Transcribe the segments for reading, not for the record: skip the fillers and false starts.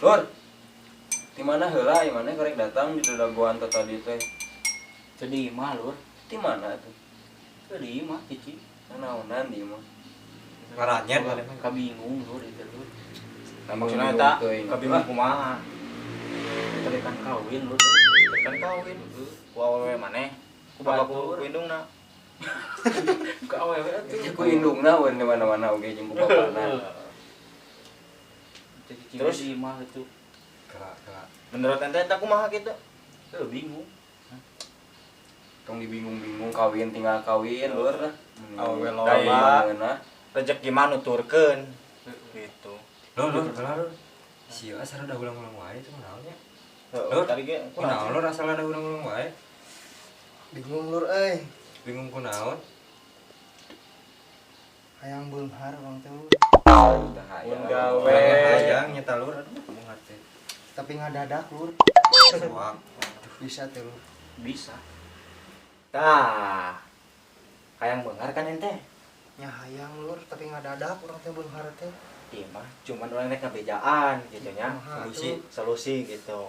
Lur. Di mana heula ieu maneh karek datang di dadagoan teh tadi teh? Teu di imah, Lur. Di mana tuh? Teu di imah cicing. Naonan di imah. Ngaranyet maneh mah. Kabingung, Lur, itu Lur. Nah, Maksudna eta teuing. kabingung kumaha? Tadi kan kawin, Lur. Kan kawin. Ku awewe maneh. Ku Apa ku batur. ku indungna? Ku awewe atuh. Ku indungna we di mana-mana oge jeung ku bapana. Teu cicing Terus? di imah itu. Kela kela. Menurut ente eta kumaha kitu? Teu bingung. Tong dibingung-bingung kawin tinggal kawin lur lah. Awewe loba. Ngeunah. Rezeki mah nuturkeun. Gitu. Lur, lur, kela lur. Sia asal ada ulang-ulang wae itu naon nya? Heeh, Lur, tadi ge kunaon lur asal ada ulang-ulang wae? Bingung lur euy. Bingung kunaon? Hayang beunghar urang teh lur. Tah hayang. Mun gawe. Hayang nyeta lur, aduh beunghar teh. Tapi ngadadak lur. Suak. Bisa teh lur. Bisa. Tah. Hayang beunghar kan ente? Nya hayang lur tapi ngadadak urang teh beunghar teh. Iya mah, cuman urang rek ngabejaan gitu nya. Kumaha Solusi. atuh? Solusi gitu.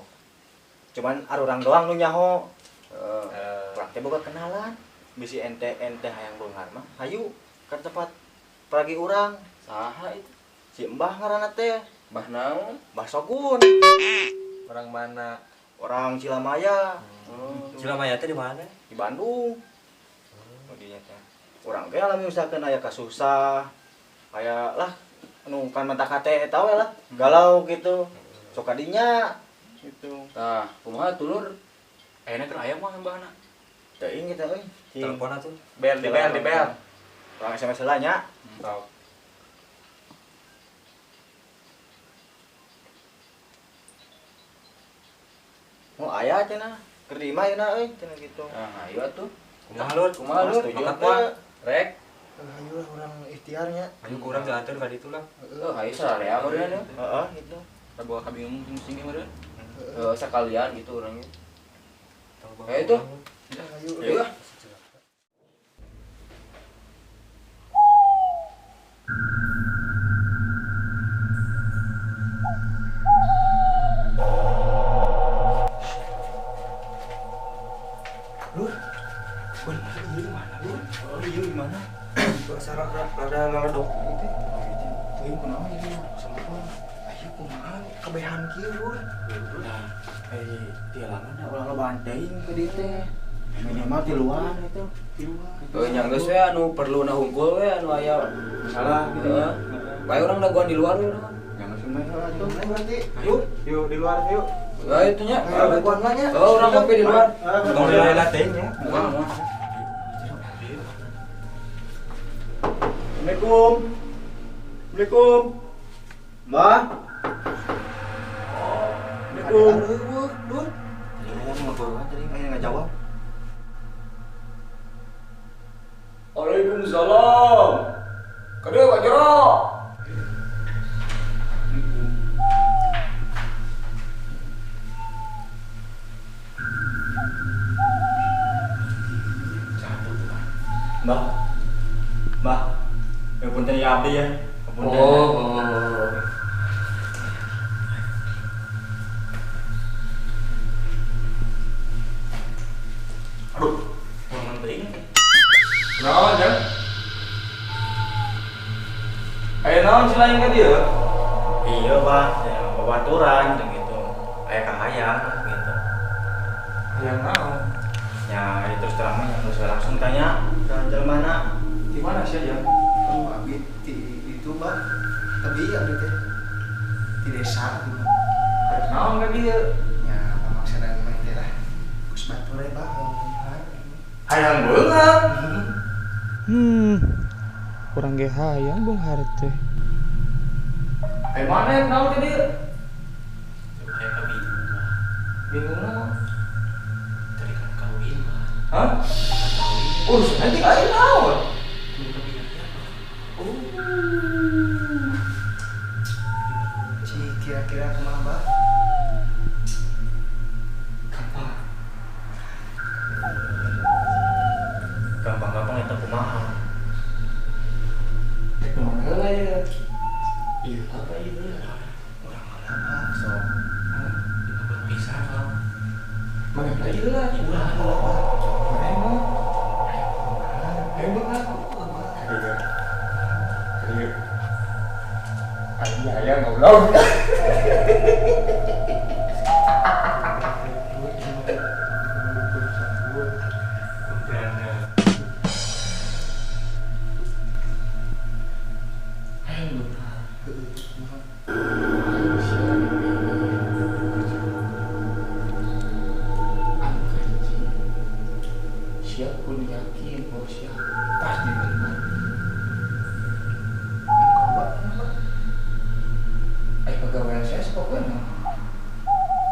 Cuman arurang doang nu nyaho. Heeh. Urang teh boga kenalan. Bisi ente-ente hayang beunghar mah, hayu ka tempat paragi urang. Saha itu? Si Mbah ngaranna teh, Mbah naon? Mbah Sogun, Orang mana? orang Cilamaya Oh. Cilamaya teh di mana? di Bandung. Oh, dinya teh. Urang ge alami usahakeun aya kasusah. Aya lah anu kan mata kate eta we lah, galau gitu. Sok kadinya gitu. Tah, kumaha tuh lur? Ayeuna keur aya mah mbahna. Teuing kita euy. Cing. Telepon atuh. Bel di bel di bel. Urang SMS heula nya. Tahu. Oh aya cenah. Keur di imah yeuna euy cenah gitu. Nah, ayo atuh. Kumaha lur? Kumaha lur? Setuju Mangkat teu? mah. Rek. Hayu lah urang ikhtiarnya. Ayo kurang diantar ka ditu lah. Heuh, hayu sararea meureun ya. Heeh gitu. Boga kabingung sing meureun. Heuh, sekalian gitu orangnya. Tong bawa Ayo tuh. pulang, lur. Hayu. Ayo ah. Lur. Bener ieu di mana lur? Oh iya di mana? Asa rada leledok gitu. Teuing kunaon ieu sama Ayo kumaha kabehan kieu lur. Nah, tiap lama dah ulah lobaan teuing ke dieu teh. Minimal tiluan itu. Tiluan. Heuh, nya geus we anu perluna hungkul we anu aya Masalah gitu ya. Heeh. Bae urang dagoan di luar we urang. Jangan semua heula tuh. Nah, berarti Yuk, yuk di luar yuk. Lah itu nya. ayo dagoan lah nya. Oh, urang ngopi di luar. Tong lila teh nya. Moal moal. Assalamualaikum. Assalamualaikum. Mbah. Assalamualaikum. Aduh, lur. Tadi ngomong ngobrol tadi kayak nggak jawab. Waalaikumsalam. Kade Pak Jero. Mbah. Mbah. Ya punten ya abdi ya. Punten. Oh. Aduh, ngomong teuing. Naon, Jang? Aya naon sih lain ka dieu? Iya, Bah. Ya, babaturan jeung gitu. Aya kahayang gitu. Hayang naon? Ya, itu terang mah yang geus langsung tanya ke jelema. Di mana sih, Jang? Oh, abi di itu bah. Tapi abdi teh di desa gitu. Arek naon ka dieu? Ya, apa maksudna mah teh lah. Kus batur we bah hayang beunghar. Hayang beunghar. Kurang ge hayang beunghar teh. Aya mana naon ka dieu? Aya kabingung mah. Bingung naon? Tadi kan kawin mah. Hah? Tadi kan kawin. Urusan nanti aya naon? Teu kabiaya mah. Oh. Ci kira-kira kumaha bah? Gampang. Gampang-gampang eta kumaha. Kumaha heula ya? Iya, apa ieu? Urang heula, Bah. Sok Hiji heula. Mana emang? Ayo beunghar. Kadieu. Aing hayang goblok. Hayang beunghar. Anu kahiji, sia kudu yakin bahwa sia pasti beunghar. Anu kadua, ai pagawean saya sepokona.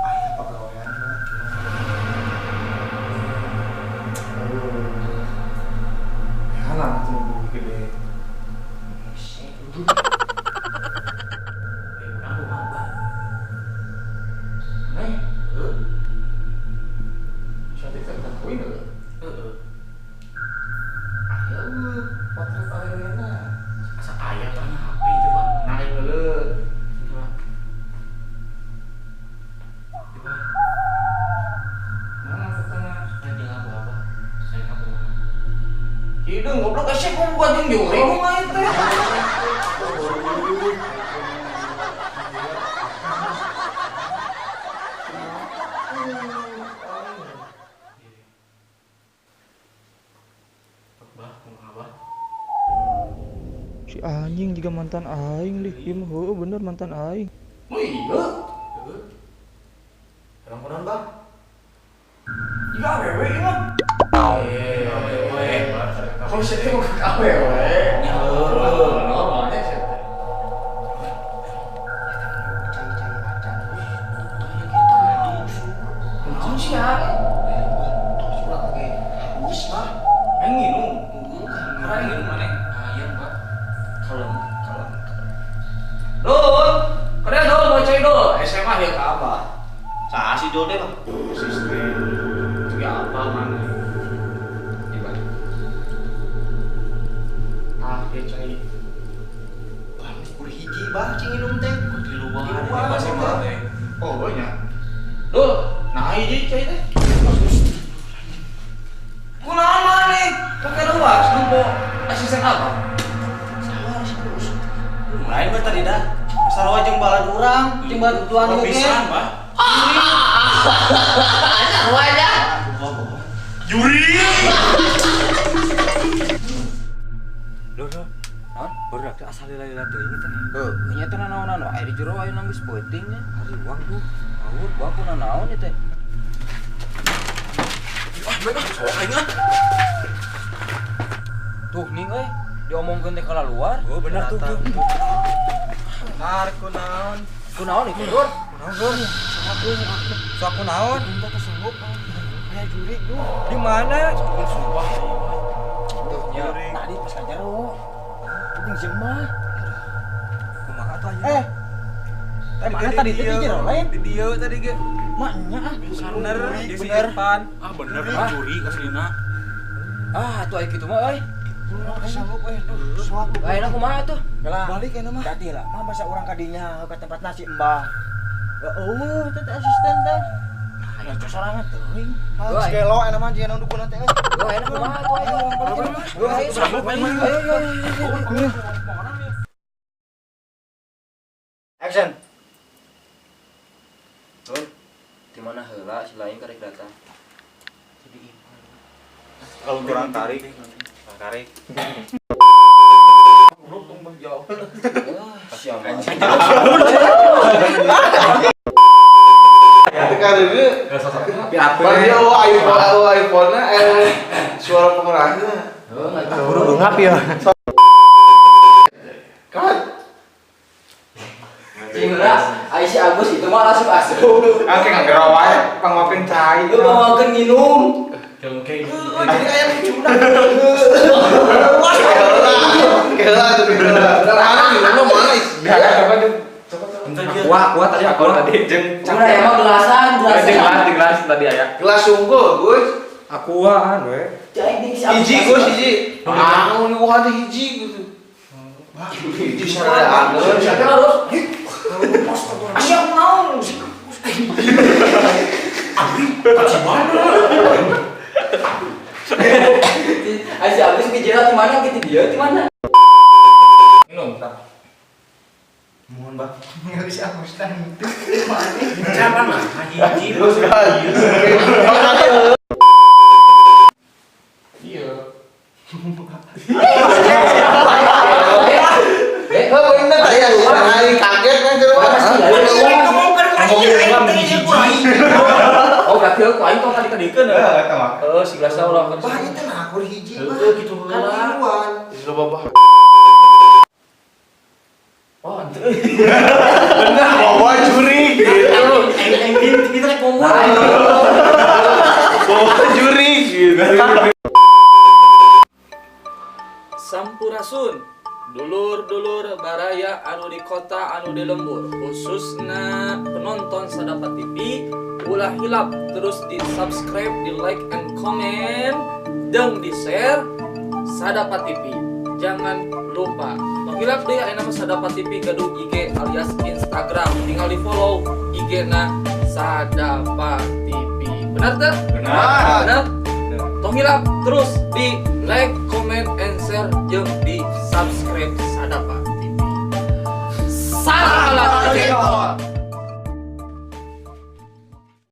Aya pagawean mah cuma Ya lah tuh gede. hese. Eh, urang kumaha, Bah? Nih, Heuh. sia teh teh kawin heuh. Heeh. Aya eueuh potret awewena. Asa aya tah na HP itu, Bah. Naik heuleuh. Itu, Bah. Itu, Bah. Mana fotona? Lain jeung aku apa? Lain aku mah. Hidung goblok asa kumaha jeung juri kumaha ieu teh. Bah, kumaha, Bah? Si anjing juga mantan aing lih, ieu mah heueuh bener mantan aing. Oh iya. Heuh. Emang kunaon, Bah? Jika awewe ieu mah. Eh, awewe. Kalau sia teh boga ka awewe. Nya heueuh. Normalnya sia teh. Cai-cai acan. Kunaon sia? Tos urang ge haus, Bah. Aing nginum. Karena nginum maneh. Nah, iya, Pak. Kalem, kalem. Dul, kalian dul mau cai dul. SMA ya ke apa? Saha si Jol teh, Bah? Asisten. Juga apa mana? Iya, Bah. Ah, dia cai. Bah, ukur hiji, Bah, cing minum teh. Di luar, Di luar, di SMA teh. Oh, banyak. Dul, nah hiji cai teh. Kunaon maneh? Pakai luas nempo asisten apa? Sabar sih terus. Lain mah tadi dah. Sarua jeung balad urang, jeung balad tuan oge. Pisan, Bah. Lur, lur. Naon? Barudak teh asal lila-lila teuing teh. Heuh, nya teh nanaonan wae di jero aya nangis peuting nya. Hari uang tuh. Awur baku nanaon ieu teh. Ah, bae ah, soak aing ah. Tuh ning euy, diomongkeun teh kalaluar. Oh bener tuh. Tuh. Har kunaon? Kunaon itu, Lur? Kunaon Lur? Sok kunaon? Minta kesanggup. Aya jurik duh. Di mana? Sumpah, Tuh nya. Tadi pas ka jero. Jeung jemah. Kumaha tuh ayeuna? Eh. Tadi mana tadi teh di jero lain? Di dieu tadi ge. Mah nya ah. Bener, di si Bener. Irfan. Ah, bener curi aslina. Ah, tuh aya kitu mah euy. Kesanggup euy, duh, soak. Ayeuna kumaha tuh? Balik euna mah. Tadi lah, mah masa urang kadinya ke tempat nasi embah. Eueuh, teh asisten teh. Ya sorangan teuing. Wah. Gelo euna mah jeung dukun teh. Duh, ayeuna kumaha tuh ayo. Ayo, ayo, ayo, ayo, ayo. Action. Lur, di mana heula si lain karek datang. Kalau kurang tarik, tarik. Kasih aman. Tekan ini. Tapi apa? Bagi oh iPhone, iPhone-nya suara pengerahnya. Buru ngap ya. Kan. Cing heula, ai si Agus itu mah langsung asup. Oke, nggak gerah wae, pangokeun cai. Lu bawakeun minum. Jengke. Jadi aya lucuna. Kela tuh kela. Mana minumnya mana Ya, coba tuh. Bentar dia. Kuah, kuah tadi aku tadi jeung Udah ya mah gelasan, Jeung gelasan. gelas, jeung gelas tadi aya. Gelas sungguh, Gus. Akuaan we. Cai di si Agus. Hiji, Gus, hiji. Ah, nu teh hiji gitu. Hiji sadayana. Siapa harus? Asyik naon. Abdi. Gimana? Ai si Agus bijila di mana gitu dia di mana? Minum tah. Mohon, Bah. Nggak bisa Agus tah itu. Jangan lah, hiji. Terus kan. Iya. Eh, Oh, bener tak ya? Hari kaget kan coba. oh berarti aku aing tong tadi kadikeun ya. Heeh, eta mah. Heeh, si gelasna ulah kan. Bah, itu nah aku hiji mah. Heeh, gitu Kan heula. tiluan. Loba bah. Oh, ente. Bener bawa juri gitu. Aing kita rek ngomong. Bawa juri gitu. Sampurasun. Dulur-dulur baraya anu di kota anu di lembur, khususna penonton Sadapa TV, ulah hilap terus di subscribe, di like and comment, dan di share Sadapa TV. Jangan lupa. Tong hilap deui aya nama Sadapa TV gaduh IG alias Instagram. Tinggal di follow IG na Sadapa TV. Benar teu? Benar. Benar? Tong hilap terus di like, comment, and share jeung di subscribe Sadapa TV. Salam.